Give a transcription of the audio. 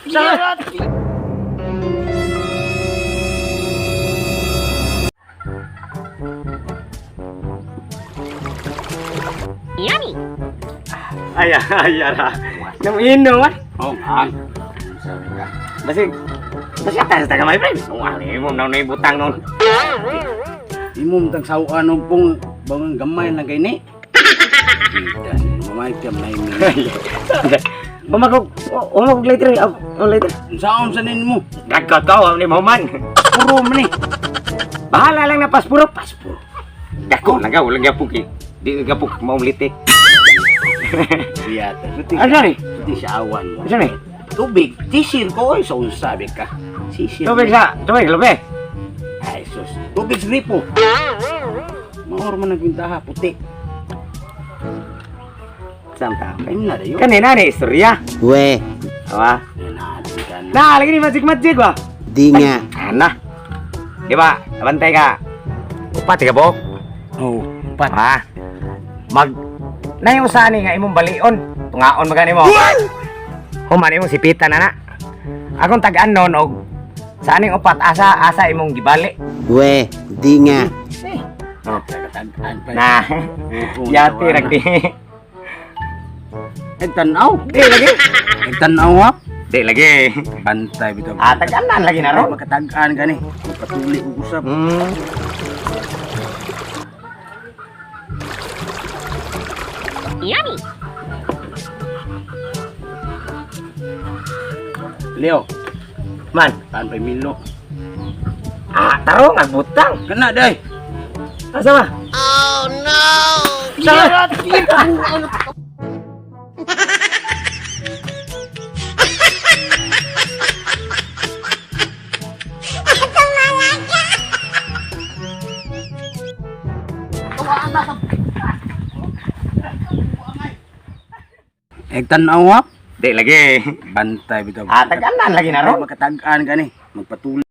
Sa Yummy. Ay, ay, ara. Nang inom ah. Oh, ang. Sabi ka. Basig. Basig atas ta gamay, friend. Wala mo na butang noon. Imo tang sawaan og pong bangang gamay lang kay ni. Kita mamay ka may mi. Umakog, umakog later, oh, later. Unsaon sa ninmo? Nagkot ko, ni mo man. Puro man ni. Bahala lang na paspuro, paspuro. Dako lang ka, walang gapok eh. Di gapok maumlit eh. Biyata. Buti. Ano ni? Buti sa awan mo. Ano ni? Tubig. Tisir ko oy sa unsa be ka. Sisir. Tubig sa, tubig lubi. Ay sus. Tubig sa gripo. Maor man ang kwintaha puti. Samta. Kain na dayo. Kanina ni istorya. We, Awa. Nanadin ka na. Na, lagi ni magic magic ba? di nga. Ana. Di ba? Abantay ka. Upat ka bo. Oh, pat. Ha? Mag na yung sani nga imong balion. Tungaon magani mo. Human imong sipitan na na. Akong tag-an nun og sa aning upat asa asa imong gibali. We, di nga. Eh, Oh. Tagan pa. Na. Yati ragdi. Nagtanaw. Di lagi. Nagtanaw ha. Di lagi. Bantay bitaw. Ah, tag-anan lagi na ron. Makatag-an gani. Magpatuli og usap. Yummy. Leo, Man. taan pa milo. Ah, tarong ang butang. Kana day. Asa ba? Oh no. Sa Nagtanaw ha. Di lagi. Bantay bitaw. Ah, tag-anan lagi na ron. Makatag-an gani. Magpatuli.